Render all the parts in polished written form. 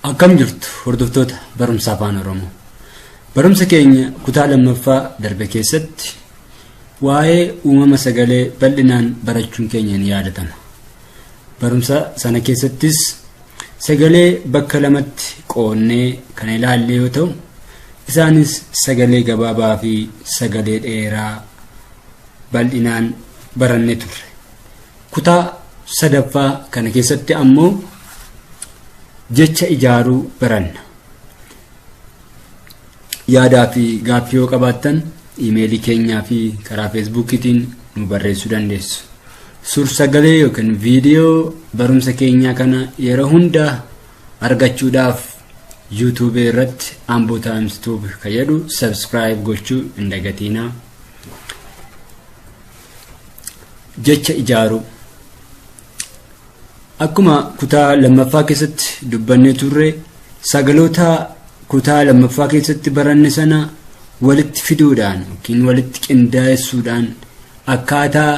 Akkam jirtu hordoftoota barumsa afaan Oromoo. Barumsa keenya kutaa lammaffaa darbe keessatti waa'ee uumama sagalee bal'inaan barachuun keenya ni yaadatama. Barumsa sana keessattis sagalee bakka lamatti qoodnee kan ilaalle yoo ta'u, isaanis sagalee gabaabaa fi sagalee dheeraa bal'inaan barannee turre. Kutaa sadaffaa kana keessatti ammoo jecha ijaaruu baranna. Yaadaa fi gaaffii yoo qabaattan iimeelii keenyaa fi karaa feesbuukiitiin nu barreessuu dandeessu. Suur-sagalee yookiin viidiyoo barumsa keenyaa kana yeroo hunda argachuudhaaf YouTube irratti Ambo Times Tube kan jedhu subscribe gochuu hin dagatiinaa. Jecha ijaaruu. Akkuma kutaa lammaffaa keessatti dubbannee turre sagaloota kutaa lammaffaa keessatti baranne sana walitti fiduudhaan yookiin walitti qindaa'essuudhaan akkaataa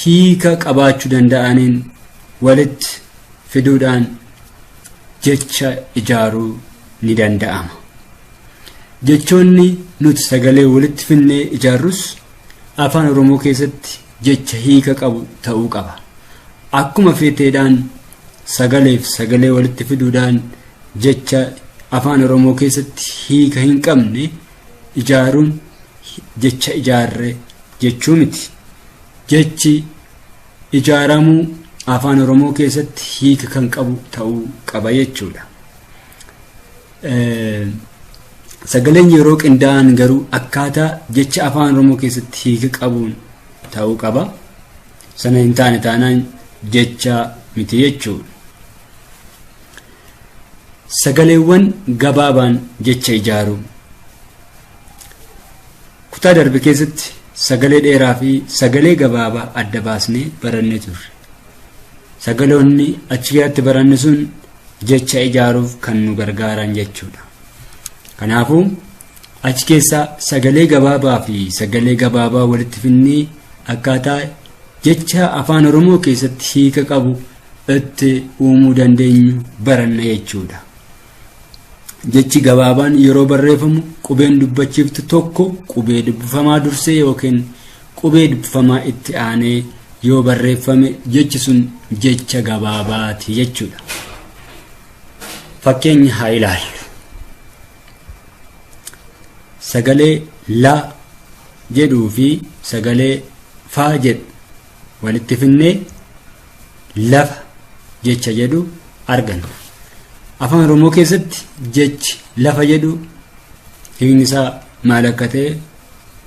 hiika qabaachuu danda'aniin walitti fiduudhaan jecha ijaaruu ni danda'ama. Jechoonni nuti sagalee walitti finnee ijaarrus afaan Oromoo keessatti jecha hiika qabu ta'uu qaba. Akkuma feeteedhaan sagaleef sagalee walitti fiduudhaan jecha afaan Oromoo keessatti hiika hin qabne ijaaruun jecha ijaarre jechuu miti. Jechi ijaaramuu afaan Oromoo keessatti hiika kan qabu ta'uu qaba jechuudha. Sagaleen yeroo qindaa'an garuu akkaataa jecha afaan Oromoo keessatti hiika qabuun ta'uu qaba. Sana hin taane taanaan jecha miti jechuudha. Sagaleewwan gabaabaan jecha ijaaruu. Kutaa darbe keessatti sagalee dheeraa fi sagalee gabaabaa adda baasnee barannee turre. Sagaloonni achi keessatti baranne sun jecha ijaaruuf kan nu gargaaran jechuudha. Kanaafuu achi keessaa sagalee gabaabaa fi sagalee gabaabaa walitti finnee akkaataa jecha afaan Oromoo keessatti hiika qabu itti uumuu dandeenyu baranna jechuudha. Jechi gabaabaan yeroo barreeffamu qubeen dubbachiiftu tokko qubee dubbifamaa dursee yookiin qubee dubbifamaa itti aanee yoo barreeffame jechi sun jecha gabaabaati jechuudha. Fakkeenya haa ilaallu. Sagalee la jedhuu fi sagalee fa jedhu walitti finnee lafa jecha jedhu arganna. Afaan Oromoo keessatti jechi lafa jedhu hiikni isaa maal akka ta'e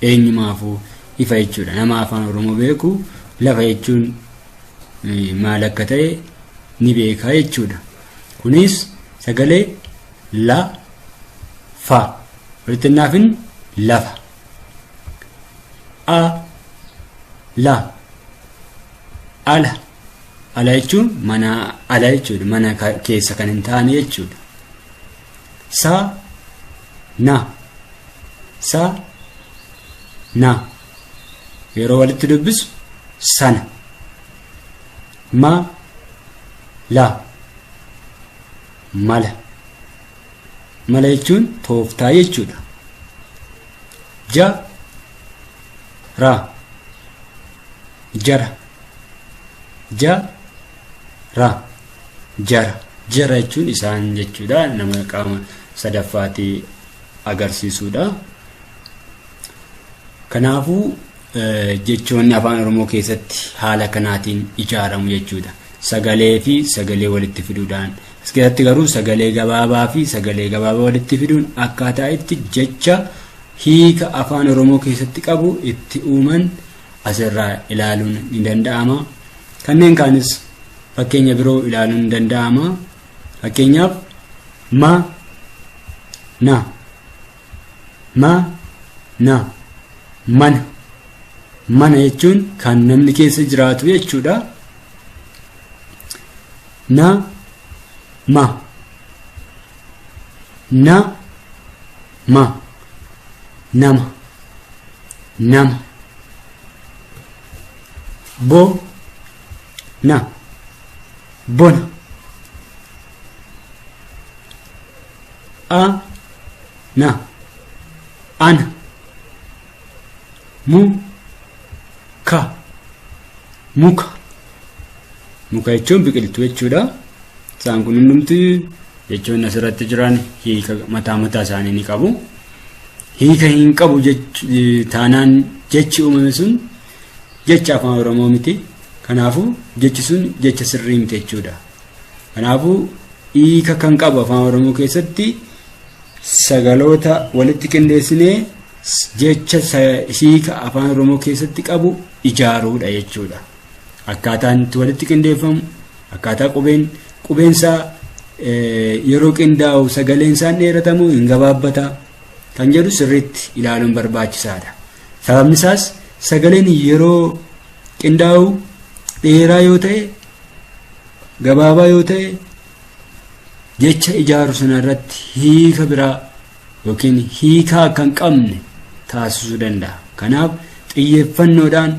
eenyumaafuu ifa jechuudha. Nama afaan Oromoo beeku lafa jechuun maal akka ta'e ni beeka jechuudha. Kunis sagalee la fa walitti naafin lafa. A la ala ala jechuun mana ala jechuudha. Mana keessa kan hin taane jechuudha. Sa na sa na yeroo walitti dubbisu sana. Ma la mala mala jechuun tooftaa jechuudha. Ja ra jara ja ra jara jara jechuun isaan jechuudha nama qaama sadaffaatii agarsiisuudha. Kanaafuu jechoonni afaan Oromoo keessatti haala kanaatiin ijaaramu jechuudha. Sagalee fi sagalee walitti fiduudhaan. As keessatti garuu sagalee gabaabaa fi sagalee gabaabaa walitti fiduun akkaataa itti jecha hiika afaan Oromoo keessatti qabu itti uuman asirraa ilaaluun ni danda'ama. Kanneen kaanis fakkeenya biroo ilaaluun ni danda'ama. Fakkeenyaaf ma na ma na mana mana jechuun kan namni keessa jiraatu jechuudha. Na ma na ma nama nama bo na bona a na ana mu ka muka. Muka jechuun biqiltuu jechuudha. Isaan kun hundumti jechoonni asirratti jiran hiika mataa mataa isaanii ni qabu. Hiika hin qabu taanaan jechi uumame sun jecha afaan Oromoo miti. Kanaafuu jechi sun jecha sirrii miti jechuudha. Kanaafuu hiika kan qabu afaan Oromoo keessatti sagaloota walitti qindeessinee jecha hiika afaan Oromoo keessatti qabu ijaaruudha jechuudha. Akkaataan itti walitti qindeeffamu, akkaataa qubeen qubeensaa yeroo qindaa'u sagaleen isaan dheeratamu hin gabaabbata kan jedhu sirriitti ilaaluun barbaachisaadha. Sababni isaas sagaleen yeroo qindaa'u dheeraa yoo ta'e gabaabaa yoo ta'e jecha ijaaru sana irratti hiika biraa yookiin hiikaa akka hin qabne taasisuu danda'a. Kanaaf xiyyeeffannoodhaan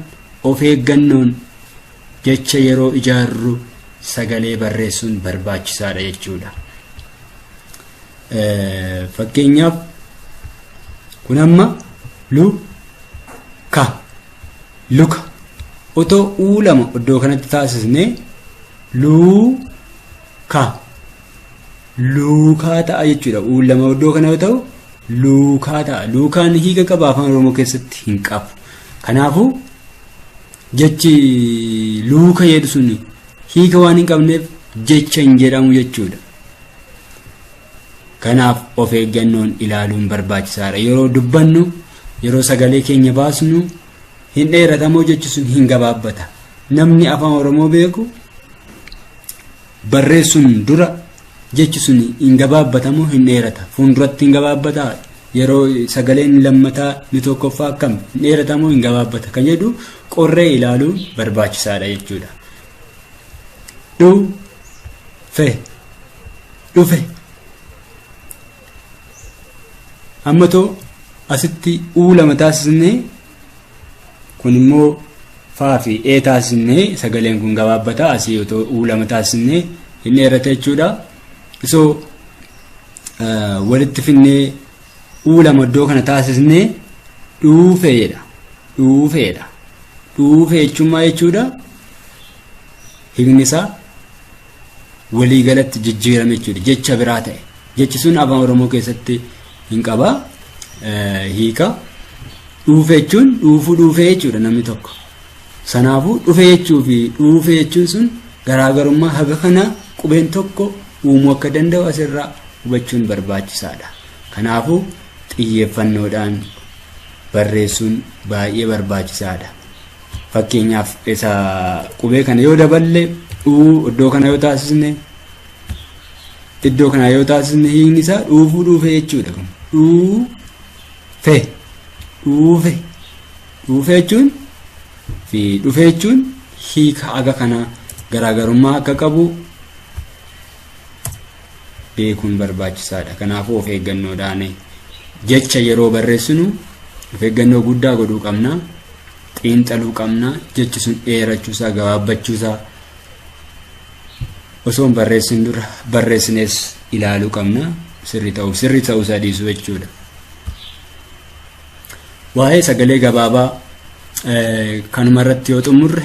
of eeggannoon jecha yeroo ijaarru sagalee barreessuun barbaachisaadha jechuudha. Fakkeenyaaf kun amma lu ka luka otoo uu lama iddoo kanatti taasisne luu ka luukaa ta'a jechuudha. Uun lama iddoo kana yoo ta'u luukaa ta'a. Luukaan hiika qaba afaan Oromoo keessatti hin qabu. Kanaafuu jechi luuka jedhu sun hiika waan hin qabneef jecha hin jedhamu jechuudha. Kanaaf of eeggannoon ilaaluun barbaachisaadha. Yeroo dubbannu, yeroo sagalee keenya baasnu hin dheeratamoo jechi sun hin gabaabbata. Namni afaan Oromoo beeku barreessuun dura jechi sun hin gabaabbata moo hin dheerata? Fuulduratti hin gabaabbata? Yeroo sagaleen lammataa ni tokkoffaa akkam? Hin dheerata moo hin gabaabbata? Kan jedhu qorree ilaaluun barbaachisaadha jechuudha. Dhu fe dhufe amma too asitti uu lama taasisnee kun immoo faa fi ee taasisnee sagaleen kun gabaabbata asii otoo uu lama taasisnee hin dheerata jechuudha. Isoo walitti finnee uu lama iddoo kana taasisnee dhuufee jedha. Dhuufeedha. Dhuufee jechuun maal jechuudha? Hiikni isaa waliigalatti jijjiirame jechuudha. Jecha biraa ta'e. Jechi sun afaan Oromoo keessatti hin qaba. Hiika. Dhuufe jechuun dhuufuu dhuufee jechuudha namni tokko. Sanaafuu dhufe jechuu fi dhuufe jechuun sun garaagarummaa haga kana qubeen tokko uumuu akka danda'u asirraa hubachuun barbaachisaadha. Kanaafuu xiyyeeffannoodhaan barreessuun baay'ee barbaachisaadha. Fakkeenyaaf isa qubee kana yoo daballe uu iddoo kana yoo taasisne iddoo kana yoo taasisne hiikni isaa dhuufuu dhuufee jechuudha kun. Dhuufe dhuufe dhuufe jechuun fi dhufe jechuun hiika aga kana garaagarummaa akka qabu beekuun barbaachisaadha. Kanaafuu of eeggannoodhaan jecha yeroo barreessinu of eeggannoo guddaa godhuu qabna. Xiinxaluu qabna. Jechi sun dheerachuusaa gabaabbachuusaa osoo hin barreessin dura barreessinees ilaaluu qabna. Sirrii ta'uuf sirrii ta'uusaa dhiisuu jechuudha. Waa'ee sagalee gabaabaa kanuma irratti yoo xumurre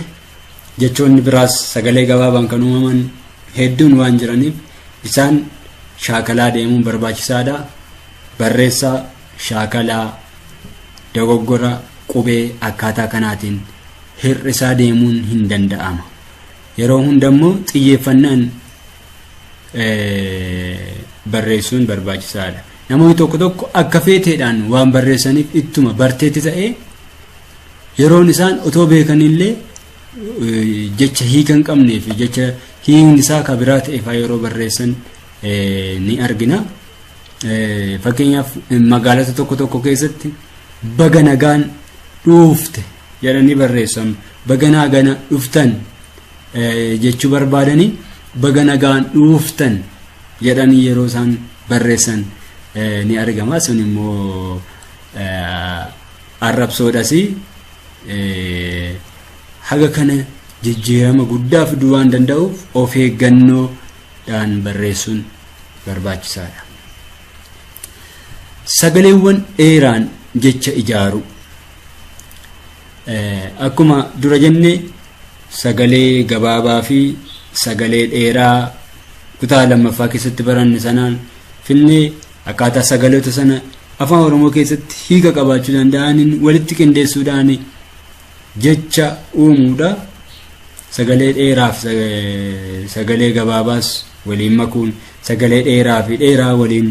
jechoonni biraas sagalee gabaabaan kan uumaman hedduun waan jiraniif isaan shaakalaa deemuun barbaachisaadha. Barreessaa shaakalaa dogoggora qubee akkaataa kanaatiin hir'isaa deemuun hin danda'ama. Yeroo hunda immoo xiyyeeffannaan barreessuun barbaachisaadha. Namoonni tokko tokko akka feeteedhaan waan barreessaniif ittuma barteetti ta'ee yeroon isaan otoo beekanillee jecha hiika hin qabnee fi jecha hiikni isaa ka biraa ta'e faa yeroo barreessan ni argina. Fakkeenyaaf magaalota tokko tokko keessatti baga nagaan dhuufte jedhanii barreessan baga naagana dhuftan jechuu barbaadanii Baga nagaan dhuuftan jedhanii yeroo isaan barreessan ni argama. Sun immoo arrabsoodhas. Haga kana jijjiirama guddaa fiduu waan danda'uuf of eeggannoodhaan barreessuun barbaachisaadha. Sagaleewwan dheeraan jecha ijaaruu. Akkuma dura jenne sagalee gabaabaa fi sagalee dheeraa kutaa lammaffaa keessatti baranne sanaan finnee akkaataa sagaloota sana afaan Oromoo keessatti hiika qabaachuu danda'aniin walitti qindeessuudhaan jecha uumuudha. Sagalee dheeraa fi sagalee gabaabaas waliin makuun sagalee dheeraa fi dheeraa waliin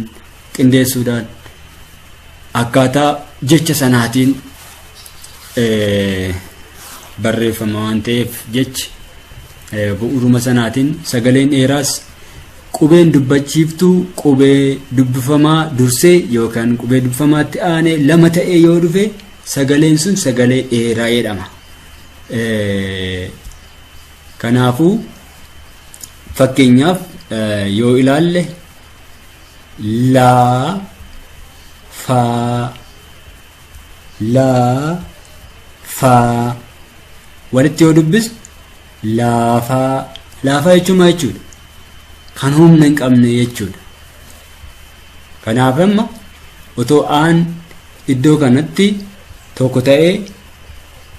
qindeessuudhaan akkaataa jecha sanaatiin barreeffama waan ta'eef jechi bu'uuruma sanaatiin sagaleen dheeraas qubeen dubbachiiftuu qubee dubbifamaa dursee yookaan qubee dubbifamaatti aanee lama ta'ee yoo dhufe sagaleen sun sagalee dheeraa jedhama. Kanaafuu fakkeenyaaf yoo ilaalle laa faa laa faa walitti yoo dubbisnu laafaa laafaa jechuun maal jechuudha? Kan humna hin qabne jechuudha. Kanaaf amma otoo aan iddoo kanatti tokko ta'ee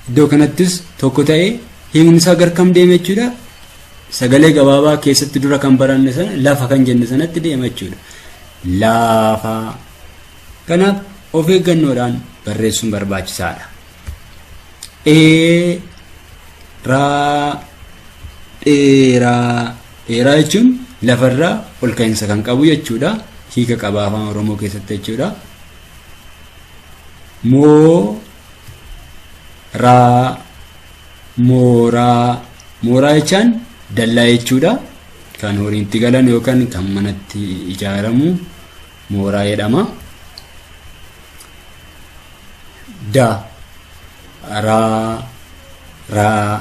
iddoo kanattis tokko ta'ee hiikni isaa gar kam deema jechuudha? Sagalee gabaabaa keessatti dura kan baranne sana lafa kan jenne sanatti deema jechuudha. Laafaa. Kanaaf of eeggannoodhaan barreessuun barbaachisaadha. Ee raa dheeraa dheeraa jechuun lafarraa ol ka'iinsa kan qabu jechuudha. Hiika qaba afaan Oromoo keessatti jechuudha. Moo raa mooraa mooraa jechaan dallaa jechuudha. Kan horiin itti galan yookaan kan manatti ijaaramu mooraa jedhama. Da raa raa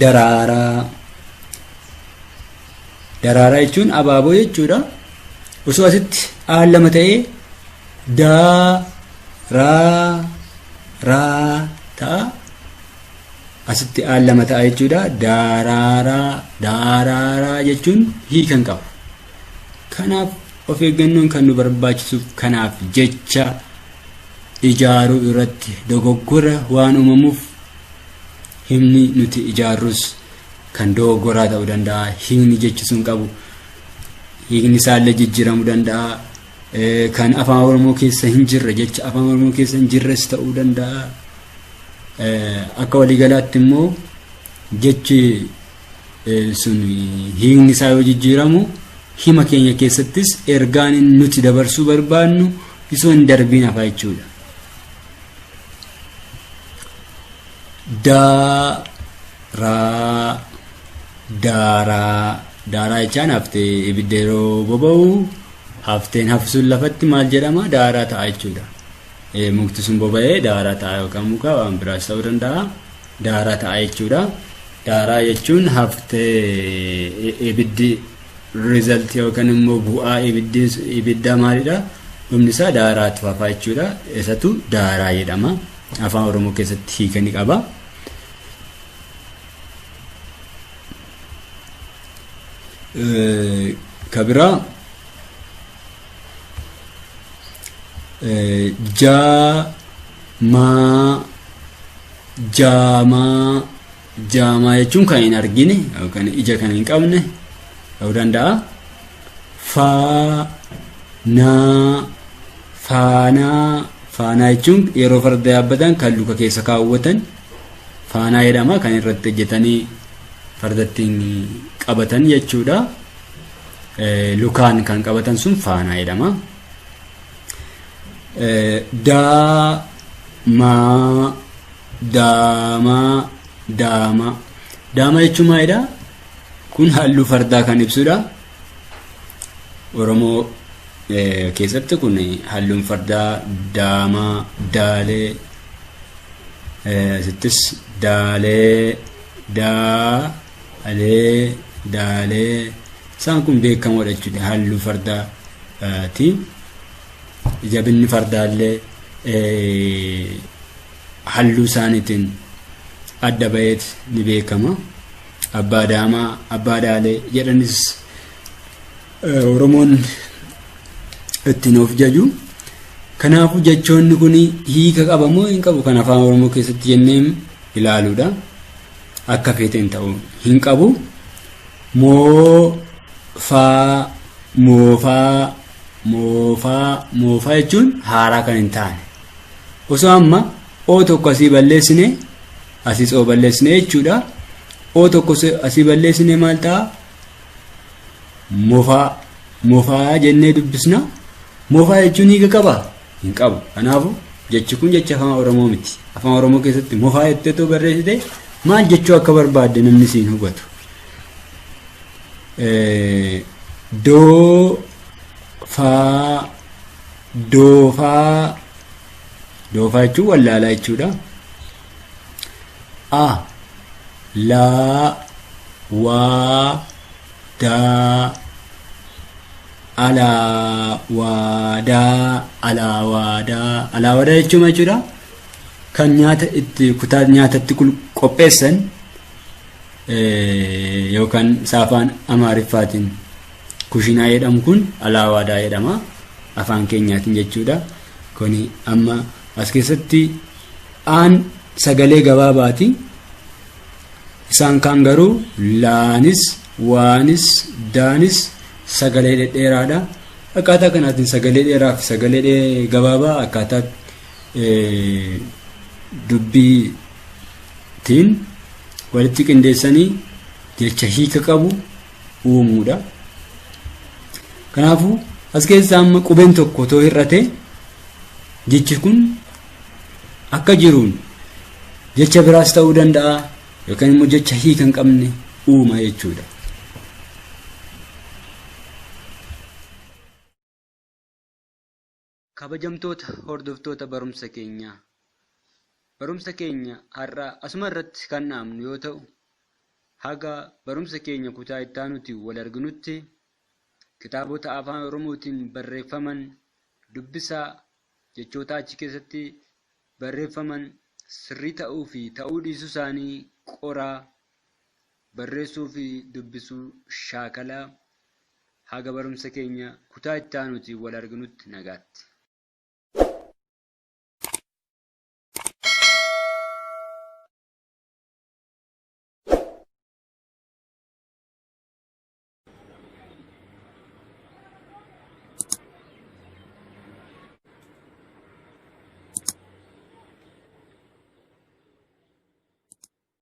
daraaraa daraaraa jechuun abaaboo jechuudha. Osoo asitti aan lama ta'ee daa raa raa ta'a. Asitti aan lama ta'a jechuudha. Daaraaraa daaraaraa jechuun hiika hin qabu. Kanaaf of eeggannoon kan nu barbaachisuuf kanaaf jecha ijaaruu irratti dogoggora waan uumamuuf himni nuti ijaarrus kan dogoggoraa ta'uu danda'a. Hiikni jechi sun qabu hiikni isaallee jijjiiramuu danda'a. Kan afaan Oromoo keessa hin jirre jecha afaan Oromoo keessa hin jirres ta'uu danda'a. Akka waliigalaatti immoo jechi sun hiikni isaa yoo jijjiiramu hima keenya keessattis ergaan nuti dabarsuu barbaannu isoo hin darbiin hafa jechuudha. Daa raa daaraa daaraa jechaan haftee ibidda yeroo boba'u hafteen hafu sun lafatti maal jedhama daaraa ta'a jechuudha. Mukti sun boba'ee daaraa ta'a yookaan muka waan biraas ta'uu danda'a daaraa ta'a jechuudha. Daaraa jechuun haftee ibiddi result yookaan immoo bu'aa ibiddi ibiddaa maalidha? Dhumni isaa daaraatu hafa jechuudha. Isatu daaraa jedhama. Afaan Oromoo keessatti hiika ni qaba. Ka biraa jaa maa jaamaa jaamaa jechuun kan hin argine yookaan ija kan hin qabne ta'uu danda'a. Faa naa faanaa faanaa jechuun yeroo farda yaabbatan kan luka keessa kaawwatan faanaa jedhama kan irratti hojjetanii farda ittiin qabatan jechuudha. Lukaan kan qabatan sun faanaa jedhama. Daa maa daamaa daamaa daamaa jechuun maalidha? Kun halluu fardaa kan ibsudha. Oromoo keessatti kun halluun fardaa daamaa daalee asittis daalee daalee Daalee isaan kun beekamoodha jechuudha. Halluu fardaati. Jabinni fardaallee halluu isaaniitiin adda ba'eet ni beekama. Abbaa Daamaa, Abbaa Daalee jedhanis Oromoon ittiin of jaju. Kanaafuu jechoonni kun hiika qaba moo hin qabu kan afaan Oromoo keessatti jennee ilaaluudha. Akka feeteen ta'u hin qabu. Moo faa moofaa moofaa moofaa jechuun haaraa kan hin taane. Osoo amma o tokko asii balleessine asiis o balleessine jechuudha. O tokko asii balleessine maal ta'a? Mofaa mofaa jennee dubbisna. Mofaa jechuun hiika qabaa? Hin qabu. Kanaafuu jechi kun jecha afaan Oromoo miti. Afaan Oromoo keessatti mofaa jettee otoo barreessite maal jechuu akka barbaadde namni siin hubatu. Doo faa doofaa doofaa jechuun wallaalaa jechuudha. A laa waa daa alaa waadaa alaa waadaa alaa waadaa jechuun maal jechuudha? Kan nyaata itti kutaa nyaatatti qopheessan yookaan saafaan Amaariffaatiin kushinaa jedhamu kun alaa waadaa jedhama afaan keenyaatiin jechuudha. Kuni amma as keessatti aan sagalee gabaabaati. Isaan kaan garuu laanis, waanis, daanis sagalee dhedheeraadha. Akkaataa kanaatiin sagalee dheeraa fi sagalee gabaabaa akkaataa dubbiitiin walitti qindeessanii jecha hiika qabu uumuudha. Kanaafuu as keessaa amma qubeen tokko otoo hir'ate jechi kun akka jiruun jecha biraas ta'uu danda'a yookaan immoo jecha hiika hin qabne uuma jechuudha. Kabajamtoota hordoftoota barumsa keenyaa, barumsa keenya har'aa asuma irratti kan dhaabnu yoo ta'u, haga barumsa keenya kutaa itti aanutiin wal arginutti kitaabota afaan Oromootiin barreeffaman dubbisaa, jechoota achi keessatti barreeffaman sirrii ta'uu fi ta'uu dhiisuu isaanii qoraa, barreessuu fi dubbisuu shaakalaa. Haga barumsa keenya kutaa itti aanutiin wal arginutti nagaatti.